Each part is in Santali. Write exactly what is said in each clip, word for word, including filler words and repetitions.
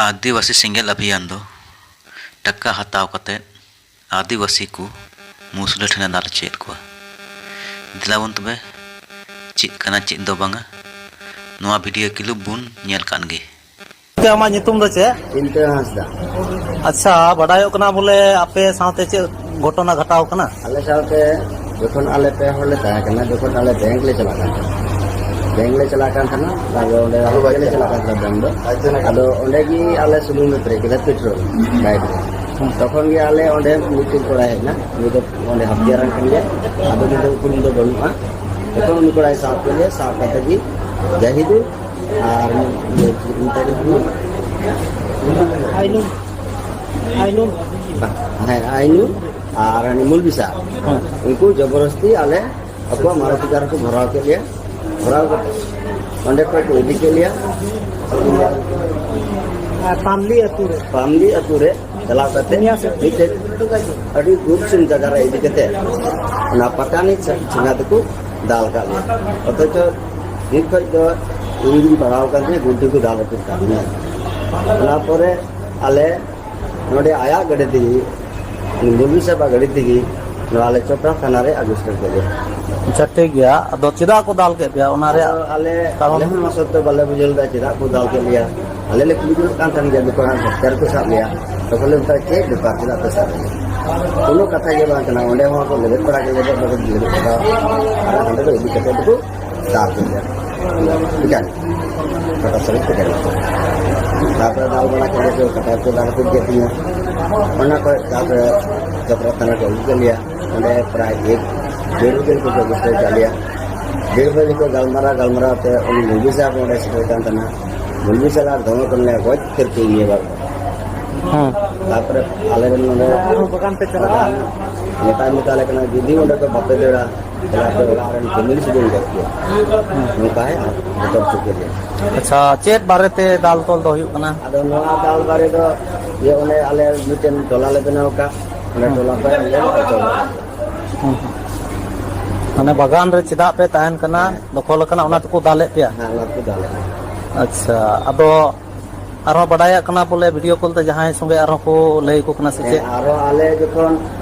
ᱟᱹᱫᱤᱵᱟᱹᱥᱤ ᱥᱮᱸᱜᱮᱞ ᱚᱵᱷᱤᱭᱟᱱ ᱫᱚ ᱴᱟᱠᱟ ᱦᱟᱛᱟᱣ ᱠᱟᱛᱮ ᱟᱹᱫᱤᱵᱟᱹᱥᱤ ᱠᱚ ᱢᱩᱥᱞᱟᱹ ᱴᱷᱮᱱᱮ ᱫᱟᱞ ᱦᱚᱪᱚᱭᱮᱫ ᱠᱚᱣᱟ᱾ ᱫᱮᱞᱟ ᱵᱚᱱ ᱛᱚᱵᱮ, ᱪᱮᱫ ᱠᱟᱱᱟ ᱪᱮᱫ ᱫᱚ ᱵᱟᱝᱟ, ᱱᱚᱣᱟ ᱵᱷᱤᱰᱤᱭᱳ ᱠᱞᱤᱯ ᱵᱚᱱ ᱧᱮᱞ ᱠᱟᱜ ᱜᱮ᱾ ᱜᱚᱢᱠᱮ, ᱟᱢᱟᱜ ᱧᱩᱛᱩᱢ ᱫᱚ ᱪᱮᱫ? ᱪᱤᱱᱛᱟᱹ ᱦᱟᱸᱥᱫᱟ᱾ ᱟᱪᱪᱷᱟ, ᱵᱟᱰᱟᱭᱚᱜ ᱠᱟᱱᱟ ᱵᱚᱞᱮ ᱟᱯᱮ ᱥᱟᱶᱛᱮ ᱪᱮᱫ ᱜᱷᱚᱴᱚᱱᱟ ᱜᱷᱚᱴᱟᱣ ᱠᱟᱱᱟ? ᱟᱞᱮ ᱥᱟᱶᱛᱮ ᱡᱚᱠᱷᱚᱱ ᱟᱞᱮ ᱯᱮ ᱦᱚᱲ ᱞᱮ ᱛᱟᱦᱮᱸ ᱠᱟᱱᱟ, ᱡᱚᱠᱷᱚᱱ ᱟᱞᱮ ᱵᱮᱝᱠ ᱞᱮ ᱪᱟᱞᱟᱜ ᱠᱟᱱ ᱛᱟᱦᱮᱸᱱᱟ, ᱵᱮᱝᱠ ᱞᱮ ᱪᱟᱞᱟᱜ ᱠᱟᱱ ᱛᱟᱦᱮᱸᱱᱟ, ᱟᱫᱚ ᱚᱸᱰᱮ ᱦᱚᱸ ᱞᱮ ᱪᱟᱞᱟᱜ ᱠᱟᱱ ᱛᱟᱦᱮᱸᱱᱟ ᱵᱮᱝᱠ ᱫᱚ᱾ ᱟᱫᱚ ᱚᱸᱰᱮ ᱜᱮ ᱟᱞᱮ ᱥᱩᱱᱩᱢ ᱞᱮ ᱯᱮᱨᱮᱡ ᱠᱮᱫᱟ ᱯᱮᱴᱨᱳᱞ ᱵᱟᱭᱤᱠ ᱨᱮ᱾ ᱛᱚᱠᱷᱚᱱ ᱜᱮ ᱟᱞᱮ ᱚᱸᱰᱮ ᱢᱤᱫᱴᱮᱱ ᱠᱚᱲᱟᱭ ᱦᱮᱡ ᱮᱱᱟ, ᱩᱱᱤ ᱫᱚ ᱚᱸᱰᱮ ᱦᱟᱹᱛᱤᱭᱟᱨᱟᱱ ᱠᱟᱱ ᱜᱮᱭᱟ, ᱟᱫᱚ ᱩᱱᱤ ᱫᱚ ᱩᱯᱨᱩᱢ ᱫᱚ ᱵᱟᱹᱱᱩᱜᱼᱟ᱾ ᱛᱚᱠᱷᱚᱱ ᱩᱱᱤ ᱠᱚᱲᱟᱭ ᱥᱟᱵ ᱠᱮᱫ ᱞᱮᱭᱟ, ᱥᱟᱵ ᱠᱟᱛᱮ ᱜᱮ ᱡᱟᱦᱤᱫᱩᱞ ᱟᱨ ᱤᱭᱟᱹ, ᱪᱮᱫ ᱠᱚ ᱢᱮᱛᱟᱭ ᱠᱟᱱᱟ? ᱟᱭᱱᱩ᱾ ᱟᱭᱱᱩ᱾ ᱦᱮᱸ, ᱟᱭᱱᱩ ᱟᱨ ᱦᱟᱹᱱᱤ ᱢᱩᱞᱵᱤᱥᱟ᱾ ᱦᱮᱸ᱾ ᱩᱱᱠᱩ ᱡᱚᱵᱚᱨᱫᱚᱥᱛᱤ ᱟᱞᱮ ᱟᱠᱚᱣᱟᱜ ᱢᱟᱨᱚᱛᱤ ᱠᱟᱨ ᱨᱮᱠᱚ ᱵᱷᱚᱨᱟᱣ ᱠᱮᱫ ᱞᱮᱭᱟ᱾ ᱵᱷᱚᱨᱟᱣ ᱠᱟᱛᱮ ᱚᱸᱰᱮ ᱠᱷᱚᱡ ᱠᱚ ᱤᱫᱤ ᱠᱮᱫ ᱞᱮᱭᱟ᱾ ᱟᱨ ᱯᱟᱢᱞᱤ ᱟᱹᱛᱩ ᱨᱮ᱾ ᱯᱟᱢᱞᱤ ᱟᱹᱛᱩ ᱨᱮ ᱪᱟᱞᱟᱣ ᱠᱟᱛᱮ ᱢᱤᱫᱴᱮᱡ ᱟᱹᱰᱤ ᱫᱩᱠ ᱥᱮᱱ ᱡᱟᱭᱜᱟ ᱨᱮ ᱤᱫᱤ ᱠᱟᱛᱮ ᱚᱱᱟ ᱯᱟᱴᱟᱱᱤ ᱪᱷᱮ-, ᱪᱷᱮᱸᱜᱟ ᱛᱮᱠᱚ ᱫᱟᱞ ᱠᱟᱜ ᱞᱮᱭᱟ᱾ ᱚᱛᱷᱚᱪᱚ ᱱᱤᱛ ᱠᱷᱚᱡ ᱫᱚ ᱤᱧ ᱜᱤᱧ ᱯᱟᱲᱦᱟᱣ ᱠᱟᱱ ᱛᱤᱧᱟ, ᱜᱩᱱᱴᱷᱤ ᱠᱚ ᱫᱟᱞ ᱟᱹᱪᱩᱨ ᱠᱟᱜ ᱞᱤᱧᱟ᱾ ᱚᱱᱟ ᱯᱚᱨᱮ ᱟᱞᱮ ᱱᱚᱰᱮ ᱟᱭᱟᱜ ᱜᱟᱹᱰᱤ ᱛᱮᱜᱮ, ᱢᱩᱞᱵᱤ ᱥᱟᱦᱮᱵᱟᱜ ᱜᱟᱹᱰᱤ ᱛᱮᱜᱮ ᱱᱚᱣᱟ ᱟᱞᱮ ᱪᱚᱯᱨᱟ ᱛᱷᱟᱱᱟ ᱨᱮ ᱟᱹᱜᱩ ᱥᱮᱴᱮᱨ ᱠᱮᱫ ᱞᱮᱭᱟ᱾ ᱟᱪᱪᱷᱟ, ᱴᱷᱤᱠ ᱜᱮᱭᱟ᱾ ᱟᱫᱚ ᱪᱮᱫᱟᱜ ᱠᱚ ᱫᱟᱞ ᱠᱮᱫ ᱯᱮᱭᱟ? ᱚᱱᱟ ᱨᱮᱭᱟᱜ ᱟᱫᱚ ᱟᱞᱮ, ᱠᱟᱨᱚᱱ? ᱟᱞᱮ ᱦᱚᱸ ᱱᱚᱣᱟ ᱥᱚᱛᱛᱚ ᱵᱟᱞᱮ ᱵᱩᱡᱷᱟᱹᱣ ᱞᱮᱫᱟ ᱪᱮᱫᱟᱜ ᱠᱚ ᱫᱟᱞ ᱠᱮᱫ ᱞᱮᱭᱟ᱾ ᱟᱞᱮ ᱞᱮ ᱠᱩᱞᱤ ᱡᱚᱝᱚᱜ ᱠᱟᱱ ᱛᱟᱦᱮᱱ ᱜᱮᱭᱟ, ᱡᱚᱠᱷᱚᱱ ᱦᱟᱸᱜ ᱦᱚᱥᱯᱤᱴᱟᱞ ᱠᱚ ᱥᱟᱵ ᱞᱮᱭᱟ, ᱛᱚᱠᱷᱚᱱ ᱞᱮ ᱢᱮᱛᱟᱭᱟ, "ᱪᱮᱫ ᱵᱮᱯᱟᱨ, ᱪᱮᱫᱟᱜ ᱯᱮ ᱥᱟᱵ ᱞᱮᱭᱟ?" ᱠᱳᱱᱳ ᱠᱟᱛᱷᱟ ᱜᱮ ᱵᱟᱝ ᱠᱟᱱᱟ᱾ ᱚᱸᱰᱮ ᱦᱚᱸ ᱠᱚ ᱞᱮᱵᱮᱫ ᱵᱟᱲᱟ ᱠᱮᱫ ᱞᱮᱭᱟ, ᱞᱮᱵᱮᱫ ᱵᱟᱲᱟ, ᱟᱨ ᱦᱟᱸᱰᱮ ᱫᱚ ᱤᱫᱤ ᱠᱟᱛᱮ ᱫᱚᱠᱚ ᱫᱟᱞ ᱠᱮᱫ ᱞᱮᱭᱟ᱾ ᱴᱷᱤᱠ ᱟᱪᱷᱮ? ᱠᱟᱴᱟ ᱥᱟᱹᱨᱤ ᱴᱷᱤᱠ ᱟᱪᱷᱮ᱾ ᱛᱟᱨᱯᱚᱨᱮ ᱫᱟᱞ ᱵᱟᱲᱟ ᱠᱮᱫ ᱞᱮᱭᱟ, ᱠᱟᱴᱟ ᱠᱚ ᱫᱟᱞ ᱠᱮᱫ ᱛᱤᱧᱟ᱾ ᱚᱱᱟ ᱠᱷᱚᱡ ᱛᱟᱨᱯᱚᱨᱮ ᱪᱚᱯᱨᱟ ᱛᱷᱟᱱᱟ ᱠᱚ ᱟᱹᱜᱩ ᱠᱮᱫ ᱞᱮᱭᱟ᱾ ᱚᱸᱰᱮ ᱯᱨᱟᱭ ᱮᱠ ᱰᱮᱲ ᱵᱟᱡᱮ ᱠᱚ ᱜᱚᱥᱴᱚ ᱠᱮᱫ ᱞᱮᱭᱟ᱾ ᱰᱮᱲ ᱵᱟᱡᱮ ᱠᱚ ᱜᱟᱞᱢᱟᱨᱟᱣ, ᱜᱟᱞᱢᱟᱨᱟᱣ ᱛᱮ ᱩᱱᱤ ᱢᱩᱞᱵᱤ ᱥᱟᱦᱮᱵ ᱚᱸᱰᱮ ᱥᱮᱴᱮᱨ ᱠᱟᱱ ᱛᱟᱦᱮᱱᱟ᱾ ᱢᱩᱞᱵᱤ ᱥᱟᱦᱮᱵ ᱟᱨ ᱫᱚᱢᱮ ᱠᱚ ᱢᱮᱱᱟ, ᱜᱚᱡ ᱩᱛᱟᱹᱨ ᱠᱮᱫ ᱢᱮᱭᱟ ᱵᱟᱵᱟ᱾ ᱦᱮᱸ᱾ ᱛᱟᱨᱯᱚᱨᱮ ᱟᱞᱮ ᱨᱮᱱ ᱱᱚᱰᱮ ᱵᱟᱜᱟᱱ ᱯᱮ ᱪᱟᱞᱟᱜᱼᱟ? ᱢᱮᱛᱟᱭ, ᱢᱮᱛᱟ ᱞᱮ ᱠᱟᱱᱟ, ᱡᱩᱫᱤ ᱚᱸᱰᱮ ᱠᱷᱚᱡ ᱵᱟᱯᱮ ᱫᱟᱹᱲᱟ, ᱛᱟᱦᱞᱮ ᱟᱯᱮ ᱚᱲᱟᱜ ᱨᱮᱱ ᱯᱷᱮᱢᱤᱞᱤ ᱥᱩᱫᱷᱟᱹᱧ ᱜᱚᱡ ᱠᱚᱣᱟ᱾ ᱱᱚᱝᱠᱟᱭ ᱵᱚᱛᱚᱨ ᱦᱚᱪᱚ ᱠᱮᱫ ᱞᱮᱭᱟ᱾ ᱟᱪᱪᱷᱟ, ᱪᱮᱫ ᱵᱟᱨᱮᱛᱮ ᱫᱟᱞ ᱛᱚᱞ ᱫᱚ ᱦᱩᱭᱩᱜ ᱠᱟᱱᱟ? ᱟᱫᱚ ᱱᱚᱣᱟ ᱫᱟᱞ ᱵᱟᱨᱮ ᱫᱚ ᱡᱮ ᱚᱱᱮ ᱟᱞᱮ ᱢᱤᱫᱴᱮᱱ ᱴᱚᱞᱟ ᱞᱮ ᱵᱮᱱᱟᱣ ᱟᱠᱟᱫ, ᱚᱱᱟ ᱦᱮᱸ᱾ ᱴᱚᱞᱟ ᱠᱷᱚᱱ ᱟᱞᱮ ᱚᱪᱚᱜ ᱟᱠᱟᱱᱟ᱾ ᱦᱮᱸ᱾ ᱢᱟᱱᱮ ᱵᱟᱜᱟᱱ ᱨᱮ ᱪᱮᱫᱟᱜ ᱯᱮ ᱛᱟᱦᱮᱱ ᱠᱟᱱᱟ, ᱦᱮᱸ᱾ ᱫᱚᱠᱷᱚᱞ ᱟᱠᱟᱱᱟ, ᱚᱱᱟ ᱛᱮᱠᱚ ᱫᱟᱞᱮᱫ ᱯᱮᱭᱟ? ᱦᱮᱸ, ᱚᱱᱟ ᱛᱮᱠᱚ ᱫᱟᱞᱮᱫ ᱞᱮᱭᱟ᱾ ᱟᱪᱪᱷᱟ, ᱟᱫᱚ ᱟᱨᱦᱚᱸ ᱵᱟᱰᱟᱭᱚᱜ ᱠᱟᱱᱟ ᱵᱚᱞᱮ ᱵᱷᱤᱰᱤᱭᱳ ᱠᱚᱞ ᱛᱮ ᱡᱟᱦᱟᱸᱭ ᱥᱚᱸᱜᱮ ᱟᱨᱦᱚᱸ ᱠᱚ ᱞᱟᱹᱭ ᱟᱠᱚ ᱠᱟᱱᱟ ᱥᱮ ᱦᱮᱸ, ᱪᱮᱫ? ᱟᱨᱦᱚᱸ ᱟᱞᱮ ᱡᱚᱠᱷᱚᱱ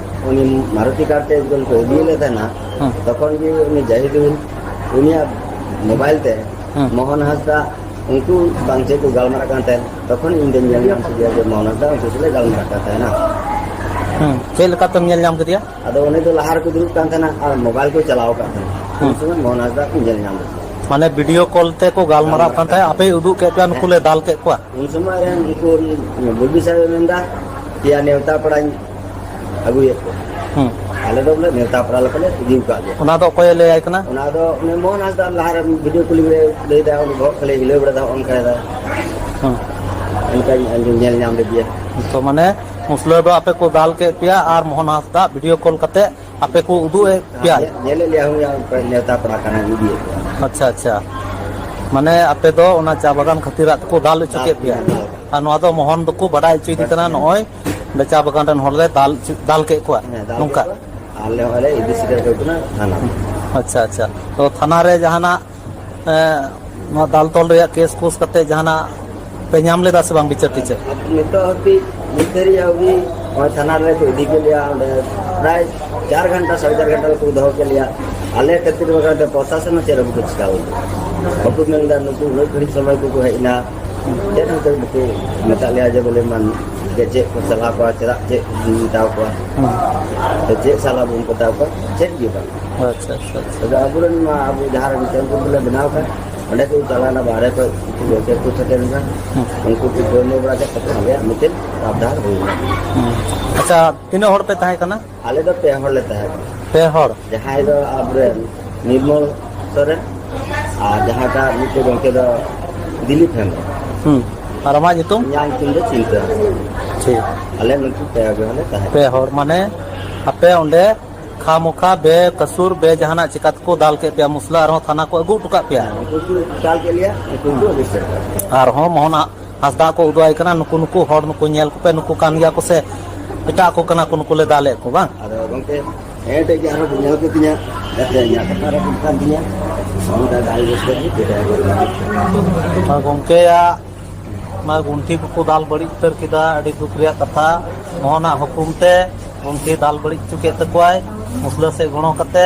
ᱩᱱᱤ ᱢᱟᱨᱩᱛᱤ ᱠᱟᱨ ᱛᱮ ᱡᱚᱠᱷᱚᱱ ᱠᱚ ᱤᱫᱤᱭᱮᱫ ᱞᱮ ᱛᱟᱦᱮᱱᱟ, ᱦᱮᱸ᱾ ᱛᱚᱠᱷᱚᱱ ᱜᱮ ᱩᱱᱤ ᱡᱟᱦᱤᱫᱩᱞ, ᱩᱱᱤᱭᱟᱜ ᱢᱳᱵᱟᱭᱤᱞ ᱛᱮ ᱦᱮᱸ᱾ ᱢᱳᱦᱚᱱ ᱦᱟᱸᱥᱫᱟ ᱩᱱᱠᱩ ᱵᱟᱝ ᱪᱮᱫ ᱠᱚ ᱜᱟᱞᱢᱟᱨᱟᱜ ᱠᱟᱱ ᱛᱟᱦᱮᱸᱫ, ᱛᱚᱠᱷᱚᱱ ᱤᱧ ᱫᱚᱧ ᱧᱮᱞ ᱧᱟᱢ ᱠᱮᱫᱮᱭᱟ ᱡᱮ ᱢᱳᱦᱚᱱ ᱦᱟᱸᱥᱫᱟ ᱩᱱᱠᱩ ᱥᱟᱞᱟᱜ ᱜᱟᱞᱢᱟᱨᱟᱜ ᱠᱟᱱ ᱛᱟᱦᱮᱱᱟ᱾ ᱦᱮᱸ, ᱪᱮᱫ ᱞᱮᱠᱟᱛᱮᱢ ᱧᱮᱞ ᱧᱟᱢ ᱠᱮᱫᱮᱭᱟ? ᱟᱫᱚ ᱩᱱᱤ ᱫᱚ ᱞᱟᱦᱟ ᱨᱮᱠᱚ ᱫᱩᱲᱩᱵ ᱠᱟᱱ ᱛᱟᱦᱮᱱᱟ ᱟᱨ ᱢᱳᱵᱟᱭᱤᱞ ᱠᱚ ᱪᱟᱞᱟᱣ ᱟᱠᱟᱫ ᱛᱟᱦᱮᱱᱟ᱾ ᱦᱮᱸ᱾ ᱩᱱ ᱥᱚᱢᱚᱭ ᱢᱳᱦᱚᱱ ᱦᱟᱸᱥᱫᱟ ᱠᱚ ᱧᱮᱞ ᱧᱟᱢ ᱞᱮᱫᱮᱭᱟ᱾ ᱢᱟᱱᱮ ᱵᱷᱤᱰᱤᱭᱳ ᱠᱚᱞ ᱛᱮᱠᱚ ᱜᱟᱞᱢᱟᱨᱟᱜ ᱠᱟᱱ ᱛᱟᱦᱮᱸᱫ, ᱟᱯᱮ ᱩᱫᱩᱜ ᱠᱮᱫ ᱯᱮᱭᱟ, ᱱᱩᱠᱩ ᱦᱮᱸ᱾ ᱞᱮ ᱫᱟᱞ ᱠᱮᱫ ᱠᱚᱣᱟ᱾ ᱩᱱ ᱥᱚᱢᱚᱭ ᱨᱮᱱ ᱩᱱᱠᱩ ᱵᱩᱞᱵᱤ ᱥᱟᱦᱮᱵ ᱢᱮᱱᱫᱟ, ᱯᱮᱭᱟ ᱱᱮᱣᱛᱟ ᱯᱮᱲᱟᱧ ᱟᱹᱜᱩᱭᱮᱫ ᱠᱚᱣᱟ᱾ ᱦᱩᱸ᱾ ᱟᱞᱮ ᱫᱚ ᱵᱚᱞᱮ ᱱᱮᱣᱛᱟ ᱯᱮᱲᱟ ᱞᱮᱠᱟᱞᱮ ᱤᱫᱤ ᱟᱠᱟᱫ ᱜᱮᱭᱟ᱾ ᱚᱱᱟ ᱫᱚ ᱚᱠᱚᱭᱮ ᱞᱟᱹᱭᱟᱭ ᱠᱟᱱᱟ? ᱚᱱᱟ ᱫᱚ ᱩᱱᱤ ᱢᱳᱦᱚᱱ ᱦᱟᱸᱥᱫᱟ ᱞᱟᱦᱟᱨᱮ ᱵᱷᱤᱰᱤᱭᱳ ᱠᱚᱞᱤᱝ ᱨᱮ ᱞᱟᱹᱭᱫᱟ, ᱩᱱᱤ ᱵᱚᱦᱚᱜ ᱠᱷᱟᱹᱞᱤ ᱦᱤᱞᱟᱹᱣ ᱵᱟᱲᱟᱭᱫᱟ, ᱦᱚᱸᱜᱼᱚ ᱱᱚᱝᱠᱟᱭᱫᱟ᱾ ᱦᱩᱸ᱾ ᱚᱱᱠᱟᱧ ᱟᱸᱡᱚᱢ ᱧᱮᱞ ᱧᱟᱢ ᱞᱮᱫᱮᱭᱟ᱾ ᱛᱚ ᱢᱟᱱᱮ ᱢᱩᱥᱞᱟᱹ ᱫᱚ ᱟᱯᱮ ᱠᱚ ᱫᱟᱞ ᱠᱮᱫ ᱯᱮᱭᱟ ᱟᱨ ᱢᱳᱦᱚᱱ ᱦᱟᱸᱥᱫᱟ ᱵᱷᱤᱰᱤᱭᱳ ᱠᱚᱞ ᱠᱟᱛᱮ ᱟᱯᱮ ᱠᱚ ᱩᱫᱩᱜ ᱮᱫ ᱯᱮᱭᱟ? ᱧᱮ-, ᱧᱮᱞᱮᱫ ᱞᱮᱭᱟ, ᱦᱩᱭ ᱱᱮᱣᱛᱟ ᱯᱮᱲᱟ ᱠᱟᱱᱟᱭ, ᱤᱫᱤᱭᱮᱫ ᱠᱚᱣᱟ᱾ ᱟᱪᱪᱷᱟ, ᱟᱪᱪᱷᱟ᱾ ᱢᱟᱱᱮ ᱟᱯᱮ ᱫᱚ ᱚᱱᱟ ᱪᱟ ᱵᱟᱜᱟᱱ ᱠᱷᱟᱹᱛᱤᱨᱟᱜ ᱛᱮᱠᱚ ᱫᱟᱞ ᱦᱚᱪᱚ ᱠᱮᱫ ᱯᱮᱭᱟ? ᱫᱟᱞ᱾ ᱟᱨ ᱱᱚᱣᱟ ᱫᱚ ᱢᱳᱦᱚᱱ ᱫᱚᱠᱚ ᱵᱟᱰᱟᱭ ᱦᱚᱪᱚᱭᱮᱫᱮ ᱠᱟᱱᱟ, ᱦᱮᱸ᱾ ᱱᱚᱜᱼᱚᱭ ᱵᱮᱪᱟ ᱵᱟᱜᱟᱱ ᱨᱮᱱ ᱦᱚᱲ ᱞᱮ ᱫᱟᱞ ᱦᱚᱪᱚ-, ᱫᱟᱞ ᱠᱮᱫ ᱠᱚᱣᱟ, ᱦᱮᱸ, ᱫᱟᱞ ᱠᱮᱫ ᱱᱚᱝᱠᱟ? ᱠᱚᱣᱟ᱾ ᱟᱨ ᱞᱮ ᱦᱚᱸᱜᱼᱚᱭ ᱞᱮ ᱤᱫᱤ ᱥᱮᱴᱮᱨ ᱠᱟᱠᱚ ᱠᱟᱱᱟ ᱛᱷᱟᱱᱟ᱾ ᱟᱪᱪᱷᱟ, ᱟᱪᱪᱷᱟ᱾ ᱛᱚ ᱛᱷᱟᱱᱟ ᱨᱮ ᱡᱟᱦᱟᱱᱟᱜ, ᱮᱸ, ᱱᱚᱣᱟ ᱫᱟᱞ ᱛᱚᱞ ᱨᱮᱭᱟᱜ ᱠᱮᱥ ᱠᱳᱥ ᱠᱟᱛᱮ ᱡᱟᱦᱟᱱᱟᱜ ᱯᱮ ᱧᱟᱢ ᱞᱮᱫᱟ ᱥᱮ ᱵᱟᱝ ᱵᱤᱪᱟᱹᱨ ᱴᱤᱪᱟᱹᱨ? ᱱᱤᱛᱚᱜ ᱦᱟᱹᱵᱤᱡ ᱱᱤᱛ ᱫᱷᱟᱹᱨᱤᱡ ᱟᱹᱣᱨᱤ᱾ ᱱᱚᱜᱼᱚᱭ ᱛᱷᱟᱱᱟ ᱨᱮ ᱠᱚ ᱤᱫᱤ ᱠᱮᱫ ᱞᱮᱭᱟ ᱚᱸᱰᱮ, ᱯᱨᱟᱭ ᱪᱟᱨ ᱜᱷᱚᱱᱴᱟ, ᱥᱟᱲᱮ ᱪᱟᱨ ᱜᱷᱚᱱᱴᱟ ᱠᱚ ᱫᱚᱦᱚ ᱠᱮᱫ ᱞᱮᱭᱟ᱾ ᱟᱞᱮ ᱠᱷᱟᱹᱛᱤᱨ ᱵᱟᱠᱷᱟᱱ ᱫᱚ ᱯᱨᱚᱥᱟᱥᱚᱱ ᱦᱚᱸ ᱪᱮᱫ ᱦᱚᱸ ᱵᱟᱠᱚ ᱪᱤᱠᱟ ᱞᱮᱫᱟ᱾ ᱵᱟᱠᱚ ᱢᱮᱱ ᱮᱫᱟ, ᱱᱩᱠᱩ ᱩᱱᱟᱹᱜ ᱜᱷᱟᱹᱲᱤᱡ ᱥᱚᱢᱚᱭ ᱠᱚᱠᱚ ᱦᱮᱡ ᱮᱱᱟ, ᱪᱮᱫ ᱦᱚᱸ ᱵᱟᱠᱚ ᱢᱮᱛᱟᱜ ᱞᱮᱭᱟ ᱡᱮ ᱵᱚᱞᱮ ᱢᱟ ᱪᱮᱫ ᱠᱚ ᱪᱟᱞᱟᱣ ᱠᱚᱣᱟ, ᱪᱮᱫᱟᱜ ᱪᱮᱫ ᱵᱚᱱ ᱢᱮᱛᱟᱣ ᱠᱚᱣᱟ, ᱦᱩᱸ᱾ ᱥᱮ ᱪᱮᱫ ᱥᱟᱞᱟ ᱵᱚᱱ ᱢᱮᱛᱟᱣ ᱠᱚᱣᱟ, ᱪᱮᱫ ᱜᱮ ᱵᱟᱝ᱾ ᱟᱪᱪᱷᱟ, ᱟᱪᱪᱷᱟ, ᱟᱪᱪᱷᱟ᱾ ᱟᱫᱚ ᱟᱵᱚᱨᱮᱱ ᱢᱟ ᱟᱵᱚ ᱡᱟᱦᱟᱸ ᱨᱮ ᱢᱤᱫᱴᱮᱱ ᱜᱨᱩᱯ ᱞᱮ ᱵᱮᱱᱟᱣ ᱟᱠᱟᱫ, ᱚᱸᱰᱮ ᱠᱚ ᱪᱟᱞᱟᱣ ᱮᱱᱟ, ᱵᱟᱦᱨᱮ ᱠᱷᱚᱱ ᱠᱤᱪᱷᱩ ᱜᱚᱢᱠᱮ ᱠᱚ ᱥᱮᱴᱮᱨ ᱮᱱᱟ, ᱦᱩᱸ᱾ ᱩᱱᱠᱩ ᱠᱚ ᱜᱟᱹᱞᱟᱹᱭ ᱵᱟᱲᱟ ᱠᱮᱫ ᱠᱟᱛᱮ ᱚᱸᱰᱮ ᱢᱤᱫᱴᱮᱱ ᱟᱵᱫᱷᱟᱨ ᱦᱩᱭ ᱮᱱᱟ᱾ ᱦᱩᱸ᱾ ᱟᱪᱪᱷᱟ, ᱛᱤᱱᱟᱹᱜ ᱦᱚᱲ ᱯᱮ ᱛᱟᱦᱮᱸ ᱠᱟᱱᱟ? ᱟᱞᱮ ᱫᱚ ᱯᱮ ᱦᱚᱲ ᱞᱮ ᱛᱟᱦᱮᱸ ᱠᱟᱱᱟ᱾ ᱯᱮ ᱦᱚᱲ? ᱡᱟᱦᱟᱸᱭ ᱫᱚ ᱟᱵᱚᱨᱮᱱ ᱱᱤᱨᱢᱚᱞ ᱥᱚᱨᱮᱱ, ᱟᱨ ᱡᱟᱦᱟᱸᱴᱟᱜ ᱢᱤᱫᱴᱮᱡ ᱜᱚᱢᱠᱮ ᱫᱚ ᱫᱤᱞᱤᱯ ᱦᱮᱢᱵᱨᱚᱢ᱾ ᱦᱩᱸ᱾ ᱟᱨ ᱟᱢᱟᱜ ᱧᱩᱛᱩᱢ? ᱤᱧᱟᱹᱜ ᱧᱩᱛᱩᱢ ᱫᱚ ᱪᱤᱱᱛᱟᱹ ᱦᱟᱸᱥᱫᱟ᱾ ᱴᱷᱤᱠ᱾ ᱟᱞᱮ ᱱᱩᱠᱩ ᱯᱮ ᱦᱚᱲ ᱞᱮ ᱛᱟᱦᱮᱸ ᱯᱮ ᱠᱟᱱᱟ᱾ ᱦᱚᱲ, ᱢᱟᱱᱮ ᱟᱯᱮ ᱚᱸᱰᱮ ᱠᱷᱟᱢᱚᱠᱷᱟ ᱵᱮᱠᱟᱥᱩᱨ ᱵᱮ ᱡᱟᱦᱟᱱᱟᱜ ᱪᱤᱠᱟ ᱛᱮᱠᱚ ᱫᱟᱞ ᱠᱮᱫ ᱯᱮᱭᱟ ᱢᱩᱥᱞᱟᱹ, ᱟᱨᱦᱚᱸ ᱛᱷᱟᱱᱟ ᱠᱚ ᱟᱹᱜᱩ ᱦᱚᱴᱚ ᱠᱟᱜ ᱯᱮᱭᱟ? ᱦᱮᱸ, ᱩᱱᱠᱩ ᱠᱚ ᱫᱟᱞ ᱠᱮᱫ ᱞᱮᱭᱟ, ᱩᱱᱠᱩ ᱠᱚ ᱦᱩᱸ᱾ ᱟᱹᱜᱩ ᱥᱮᱴᱮᱨ ᱠᱟᱜ ᱞᱮᱭᱟ᱾ ᱟᱨᱦᱚᱸ ᱢᱳᱦᱚᱱ ᱦᱟᱸᱥᱫᱟ ᱠᱚ ᱩᱫᱩᱜ ᱟᱭ ᱠᱟᱱᱟ, ᱱᱩᱠᱩ, ᱱᱩᱠᱩ ᱦᱚᱲ ᱱᱩᱠᱩ ᱧᱮᱞ ᱠᱚᱯᱮ, ᱱᱩᱠᱩ ᱠᱟᱱ ᱜᱮᱭᱟ ᱠᱚ ᱥᱮ ᱮᱴᱟᱜ ᱠᱚ ᱠᱟᱱᱟ ᱠᱚ ᱱᱩᱠᱩ ᱞᱮ ᱫᱟᱞᱮᱫ ᱠᱚ, ᱵᱟᱝ? ᱟᱫᱚ ᱜᱚᱢᱠᱮ, ᱦᱮᱸ, ᱴᱷᱤᱠ ᱜᱮᱭᱟ, ᱟᱨᱦᱚᱸ ᱠᱚ ᱧᱮᱞ ᱠᱮᱫ ᱛᱤᱧᱟ, ᱡᱟᱛᱮ ᱤᱧᱟᱹᱜ ᱠᱟᱛᱷᱟ ᱨᱮ ᱠᱟᱱ ᱛᱤᱧᱟ, ᱚᱱᱠᱟ ᱫᱟᱞ ᱜᱚᱡ ᱠᱮᱫ ᱞᱮ᱾ ᱟᱨ ᱜᱚᱢᱠᱮᱭᱟᱜ ᱜᱩᱱᱴᱷᱤ ᱠᱚᱠᱚ ᱫᱟᱞ ᱵᱟᱹᱲᱤᱡ ᱩᱛᱟᱹᱨ ᱠᱮᱫᱟ᱾ ᱟᱹᱰᱤ ᱫᱩᱠ ᱨᱮᱭᱟᱜ ᱠᱟᱛᱷᱟ, ᱢᱳᱦᱚᱱᱟᱜ ᱦᱩᱠᱩᱢ ᱛᱮ ᱜᱩᱱᱴᱷᱤ ᱫᱟᱞ ᱵᱟᱹᱲᱤᱡ ᱦᱚᱪᱚ ᱠᱮᱫ ᱛᱟᱠᱚᱣᱟᱭ᱾ ᱢᱩᱥᱞᱟᱹ ᱥᱮᱫ ᱜᱚᱲᱚ ᱠᱟᱛᱮ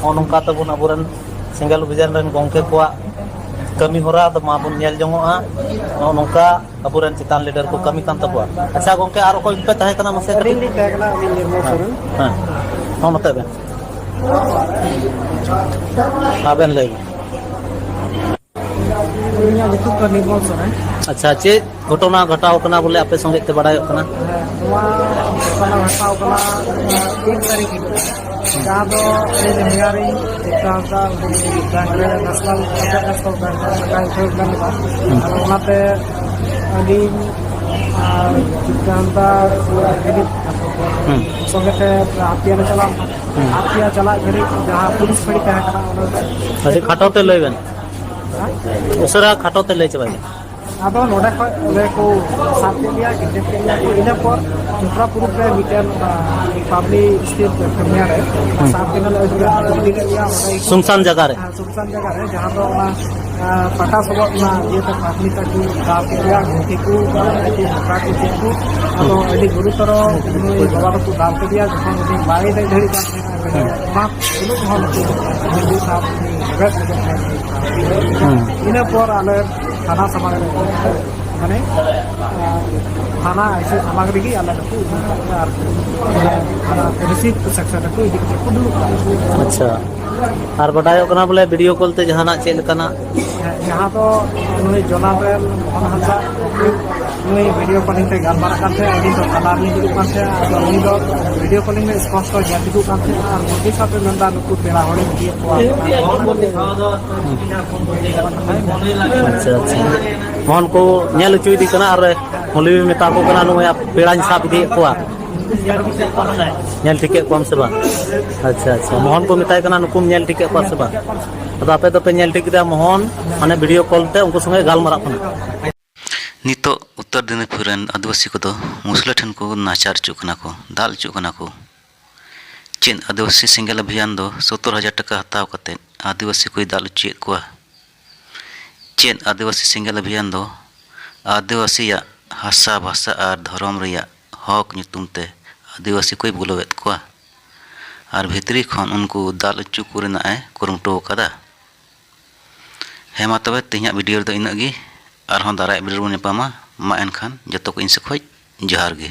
ᱱᱚᱜᱼᱚ ᱱᱚᱝᱠᱟ ᱛᱟᱵᱚᱱ ᱟᱵᱚᱨᱮᱱ ᱥᱮᱸᱜᱮᱞ ᱚᱵᱷᱤᱡᱟᱱ ᱨᱮᱱ ᱜᱚᱢᱠᱮ ᱠᱚᱣᱟᱜ ᱠᱟᱹᱢᱤ ᱦᱚᱨᱟ ᱫᱚ ᱢᱟᱵᱚᱱ ᱧᱮᱞ ᱡᱚᱝᱚᱜᱼᱟ᱾ ᱱᱚᱜᱼᱚ ᱱᱚᱝᱠᱟ ᱟᱵᱚᱨᱮᱱ ᱪᱮᱛᱟᱱ ᱞᱤᱰᱟᱨ ᱠᱚ ᱠᱟᱹᱢᱤ ᱠᱟᱱ ᱛᱟᱵᱚᱣᱟ᱾ ᱟᱪᱪᱷᱟ ᱜᱚᱢᱠᱮ, ᱟᱨ ᱚᱠᱚᱭ ᱯᱮ ᱛᱟᱦᱮᱸ ᱠᱟᱱᱟ ᱢᱟᱥᱮ? ᱟᱹᱞᱤᱧ ᱞᱤᱧ ᱛᱟᱦᱮᱸ ᱠᱟᱱᱟ, ᱟᱹᱞᱤᱧ ᱱᱤᱨᱢᱚᱞ ᱥᱚᱨᱮᱱ᱾ ᱦᱮᱸ, ᱦᱚᱸ ᱱᱚᱛᱮ ᱵᱮᱱ, ᱟᱵᱮᱱ ᱞᱟᱹᱭ ᱵᱮᱱ᱾ ᱤᱧᱟᱹᱜ ᱧᱩᱛᱩᱢ ᱫᱚ ᱱᱤᱨᱢᱚᱞ ᱥᱚᱨᱮᱱ᱾ ᱟᱪᱪᱷᱟ, ᱪᱮᱫ ᱜᱷᱚᱴᱚᱱᱟ ᱜᱷᱚᱴᱟᱣ ᱠᱟᱱᱟ ᱵᱚᱞᱮ ᱟᱯᱮ ᱥᱚᱸᱜᱮ ᱛᱮ ᱵᱟᱲᱟᱭᱚᱜ ᱠᱟᱱᱟ? ᱦᱮᱸ, ᱱᱚᱣᱟ ᱜᱷᱚᱴᱚᱱᱟ ᱜᱷᱚᱴᱟᱣ ᱠᱟᱱᱟ, ᱟᱸ, ᱛᱤᱱ ᱛᱟᱹᱨᱤᱠᱷ ᱦᱤᱞᱳᱜ, ᱡᱟᱦᱟᱸ ᱫᱚ ᱟᱹᱞᱤᱧ ᱨᱮᱱ ᱵᱚᱭᱦᱟ ᱨᱮᱱ ᱪᱤᱛᱨᱟᱱᱛᱟ, ᱩᱱᱤ ᱵᱮᱝᱠ ᱨᱮ ᱱᱮᱥᱱᱟᱞ, ᱯᱚᱧᱡᱟᱵᱽ ᱱᱮᱥᱱᱟᱞ ᱵᱮᱝᱠ ᱨᱮ ᱴᱟᱠᱟᱭ ᱩᱴᱷᱟᱹᱣ ᱞᱮᱫᱟ᱾ ᱦᱩᱸ᱾ ᱟᱫᱚ ᱚᱱᱟᱛᱮ ᱟᱹᱞᱤᱧ ᱟᱨ ᱪᱤᱛᱨᱟᱱᱛᱟ ᱫᱤᱞᱤᱯ ᱦᱩᱸ᱾ ᱥᱚᱸᱜᱮ ᱛᱮ ᱦᱟᱛᱤᱭᱟ ᱞᱮ ᱪᱟᱞᱟᱣ ᱞᱮᱱᱟ᱾ ᱦᱩᱸ᱾ ᱦᱟᱛᱤᱭᱟ ᱪᱟᱞᱟᱜ ᱜᱷᱟᱹᱲᱤᱡ ᱡᱟᱦᱟᱸ ᱯᱩᱞᱤᱥ ᱯᱷᱟᱹᱲᱤ ᱛᱟᱦᱮᱸ ᱠᱟᱱᱟ, ᱚᱱᱟ ᱨᱮ ᱟᱹᱰᱤ ᱠᱷᱟᱴᱚ ᱛᱮ ᱞᱟᱹᱭ ᱵᱮᱱ᱾ ᱦᱮᱸ? ᱩᱥᱟᱹᱨᱟ ᱠᱷᱟᱴᱚ ᱛᱮ ᱞᱟᱹᱭ ᱪᱟᱵᱟᱭ ᱵᱮᱱ᱾ ᱟᱫᱚ ᱱᱚᱰᱮ ᱠᱷᱚᱡ ᱚᱸᱰᱮ ᱠᱚ ᱥᱟᱵ ᱠᱮᱫ ᱞᱮᱭᱟ, ᱠᱤᱰᱱᱮᱯ ᱠᱮᱫ ᱞᱮᱭᱟ ᱠᱚ᱾ ᱤᱱᱟᱹ ᱯᱚᱨ ᱪᱚᱯᱨᱟ ᱯᱩᱨᱩᱵ ᱨᱮ ᱢᱤᱫᱴᱮᱱ, ᱟᱸ, ᱯᱟᱵᱽᱞᱤᱠ ᱥᱴᱮᱡ ᱯᱨᱮᱢᱤᱭᱟᱨ ᱨᱮ ᱦᱩᱸ᱾ ᱥᱟᱵ ᱠᱮᱫ ᱞᱮᱭᱟ, ᱤᱫᱤ ᱠᱮᱫ ᱞᱮᱭᱟ ᱚᱸᱰᱮ ᱜᱮᱠᱚ ᱥᱩᱱᱥᱟᱱ ᱡᱟᱭᱜᱟ ᱨᱮ᱾ ᱦᱮᱸ, ᱥᱩᱱᱥᱟᱱ ᱡᱟᱭᱜᱟ ᱨᱮ, ᱡᱟᱦᱟᱸ ᱫᱚ ᱚᱱᱟ, ᱟᱸ, ᱯᱟᱴᱟ ᱥᱚᱵᱚᱫ ᱚᱱᱟ ᱤᱭᱟᱹᱛᱮ ᱯᱟᱵᱽᱞᱤᱠ ᱟᱹᱰᱤ ᱫᱟᱞ ᱠᱮᱫ ᱞᱮᱭᱟ, ᱜᱷᱩᱴᱤ ᱠᱚ, ᱟᱨ ᱟᱹᱰᱤ ᱢᱚᱴᱟ ᱠᱚ ᱪᱮᱫ ᱠᱚ᱾ ᱟᱫᱚ ᱦᱩᱸ᱾ ᱟᱹᱰᱤ ᱜᱩᱨᱩᱛᱚᱨᱚ ᱱᱩᱭ ᱵᱟᱵᱟ ᱫᱚᱠᱚ ᱫᱟᱞ ᱠᱮᱫᱮᱭᱟ, ᱡᱚᱠᱷᱚᱱ ᱩᱱᱤ ᱵᱟᱭ ᱫᱮᱡ ᱫᱟᱲᱮᱭᱟᱜ ᱠᱟᱱ ᱛᱟᱦᱮᱸᱱᱟ, ᱦᱩᱸ᱾ ᱚᱱᱟ ᱛᱩᱞᱩᱡ ᱦᱚᱸ ᱱᱩᱠᱩ ᱦᱤᱱᱫᱩ ᱥᱟᱶ ᱩᱱᱤ ᱨᱮᱵᱮᱫ ᱨᱮᱵᱮᱫ ᱦᱮᱡ ᱮᱱᱟ᱾ ᱦᱩᱸ᱾ ᱤᱱᱟᱹ ᱯᱚᱨ ᱟᱞᱮ ᱛᱷᱟᱱᱟ ᱥᱟᱢᱟᱝ ᱨᱮ ᱢᱟᱱᱮ, ᱟᱨ ᱛᱷᱟᱱᱟ ᱟᱭᱥᱤ ᱥᱟᱢᱟᱝ ᱨᱮᱜᱮ ᱟᱞᱮ ᱫᱚᱠᱚ ᱤᱫᱤ ᱠᱟᱜ ᱞᱮᱭᱟ ᱟᱨ ᱚᱱᱟ ᱨᱤᱥᱤᱯ ᱥᱮᱠᱥᱚᱱ ᱨᱮᱠᱚ ᱤᱫᱤ ᱠᱟᱛᱮ ᱠᱚ ᱫᱩᱲᱩᱵ ᱠᱟᱜ ᱞᱮᱭᱟ᱾ ᱟᱪᱪᱷᱟ, ᱟᱨ ᱵᱟᱰᱟᱭᱚᱜ ᱠᱟᱱᱟ ᱵᱚᱞᱮ ᱵᱷᱤᱰᱤᱭᱳ ᱠᱚᱞ ᱛᱮ ᱡᱟᱦᱟᱱᱟᱜ ᱪᱮᱫ ᱞᱮᱠᱟᱱᱟᱜ? ᱦᱮᱸ, ᱡᱟᱦᱟᱸ ᱫᱚ ᱱᱩᱭ ᱡᱚᱱᱟᱨᱮᱞ ᱢᱳᱦᱚᱱ ᱦᱟᱸᱥᱫᱟ ᱱᱩᱭ ᱵᱷᱤᱰᱤᱭᱳ ᱠᱚᱞᱤᱝ ᱛᱮ ᱜᱟᱞᱢᱟᱨᱟᱜ ᱠᱟᱱ ᱛᱟᱦᱮᱸᱫ, ᱟᱹᱞᱤᱧ ᱫᱚ ᱛᱟᱞᱟ ᱨᱮᱞᱤᱧ ᱫᱩᱲᱩᱵ ᱠᱟᱱ ᱛᱟᱦᱮᱸᱫ᱾ ᱟᱫᱚ ᱩᱱᱤ ᱫᱚ ᱵᱷᱤᱰᱤᱭᱳ ᱠᱚᱞᱤᱝ ᱨᱮ ᱥᱯᱚᱥᱴᱚ ᱧᱮᱞ ᱴᱷᱤᱠᱚᱜ ᱠᱟᱱ ᱛᱟᱦᱮᱸᱫ ᱟᱨ ᱢᱚᱱᱫᱤᱨ ᱥᱟᱶᱛᱮ ᱢᱮᱱᱫᱟ ᱱᱩᱠᱩ ᱯᱮᱲᱟ ᱦᱚᱲᱤᱧ ᱤᱫᱤᱭᱮᱫ ᱠᱚᱣᱟ᱾ ᱟᱪᱪᱷᱟ, ᱟᱪᱪᱷᱟ᱾ ᱢᱳᱦᱚᱱ ᱠᱚ ᱧᱮᱞ ᱦᱚᱪᱚᱭᱮᱫᱮ ᱠᱟᱱᱟ ᱟᱨ ᱢᱚᱞᱚᱵᱤ ᱢᱮᱛᱟ ᱠᱚ ᱠᱟᱱᱟ, "ᱱᱚᱜᱼᱚᱭ ᱯᱮᱲᱟᱧ ᱥᱟᱵ ᱤᱫᱤᱭᱮᱫ ᱠᱚᱣᱟ, ᱧᱮᱞ ᱴᱷᱤᱠᱮᱫ ᱠᱚᱣᱟᱢ ᱥᱮ ᱵᱟᱝ?" ᱟᱪᱪᱷᱟ, ᱟᱪᱪᱷᱟ᱾ ᱢᱳᱦᱚᱱ ᱠᱚ ᱢᱮᱛᱟᱭ ᱠᱟᱱᱟ, "ᱱᱩᱠᱩᱢ ᱧᱮᱞ ᱴᱷᱤᱠᱮᱫ ᱠᱚᱣᱟ ᱥᱮ ᱵᱟᱝ?" ᱟᱫᱚ ᱟᱯᱮ ᱫᱚᱯᱮ ᱧᱮᱞ ᱴᱷᱤᱠ ᱠᱮᱫᱟ, ᱢᱳᱦᱚᱱ ᱢᱟᱱᱮ ᱵᱷᱤᱰᱤᱭᱳ ᱠᱚᱞ ᱛᱮ ᱩᱱᱠᱩ ᱥᱚᱸᱜᱮ ᱜᱟᱞᱢᱟᱨᱟᱜ ᱠᱟᱱᱟ᱾ ᱱᱤᱛᱚᱜ ᱩᱛᱛᱚᱨ ᱫᱤᱱᱟᱡᱽᱯᱩᱨ ᱨᱮᱱ ᱟᱹᱫᱤᱵᱟᱹᱥᱤ ᱠᱚᱫᱚ ᱢᱩᱥᱞᱟᱹ ᱴᱷᱮᱱ ᱠᱚ ᱱᱟᱪᱟᱨ ᱦᱚᱪᱚᱜ ᱠᱟᱱᱟ ᱠᱚ, ᱫᱟᱞ ᱦᱚᱪᱚᱜ ᱠᱟᱱᱟ ᱠᱚ᱾ ᱪᱮᱫ ᱟᱹᱫᱤᱵᱟᱹᱥᱤ ᱥᱮᱸᱜᱮᱞ ᱚᱵᱷᱤᱭᱟᱱ ᱫᱚ ᱥᱚᱛᱛᱚᱨ ᱦᱟᱡᱟᱨ ᱴᱟᱠᱟ ᱦᱟᱛᱟᱣ ᱠᱟᱛᱮ ᱟᱹᱫᱤᱵᱟᱹᱥᱤ ᱠᱚᱭ ᱫᱟᱞ ᱦᱚᱪᱚᱭᱮᱫ ᱠᱚᱣᱟ? ᱪᱮᱫ ᱟᱹᱫᱤᱵᱟᱹᱥᱤ ᱥᱮᱸᱜᱮᱞ ᱚᱵᱷᱤᱭᱟᱱ ᱫᱚ ᱟᱹᱫᱤᱵᱟᱹᱥᱤᱭᱟᱜ ᱦᱟᱥᱟ, ᱵᱷᱟᱥᱟ ᱟᱨ ᱫᱷᱚᱨᱚᱢ ᱨᱮᱭᱟᱜ ᱦᱚᱠ ᱧᱩᱛᱩᱢ ᱛᱮ ᱟᱹᱫᱤᱵᱟᱹᱥᱤ ᱠᱚᱭ ᱵᱩᱞᱟᱹᱣᱮᱫ ᱠᱚᱣᱟ ᱟᱨ ᱵᱷᱤᱛᱨᱤ ᱠᱷᱚᱱ ᱩᱱᱠᱩ ᱫᱟᱞ ᱚᱪᱚ ᱠᱚ ᱨᱮᱱᱟᱜ ᱮ ᱠᱩᱨᱩᱢᱩᱴᱩ ᱟᱠᱟᱫᱟ᱾ ᱦᱮᱸ ᱢᱟ ᱛᱚᱵᱮ ᱛᱮᱦᱮᱧᱟᱜ ᱵᱷᱤᱰᱤᱭᱳ ᱨᱮᱫᱚ ᱤᱱᱟᱹᱜ ᱜᱮ᱾ ᱟᱨᱦᱚᱸ ᱫᱟᱨᱟᱭ ᱵᱷᱤᱰᱤᱭᱳ ᱨᱮᱵᱚᱱ ᱧᱟᱯᱟᱢᱟ᱾ ᱢᱟ ᱮᱱᱠᱷᱟᱱ ᱡᱚᱛᱚ ᱠᱚ ᱤᱧ ᱥᱮᱫ ᱠᱷᱚᱱ ᱡᱚᱦᱟᱨ ᱜᱮ᱾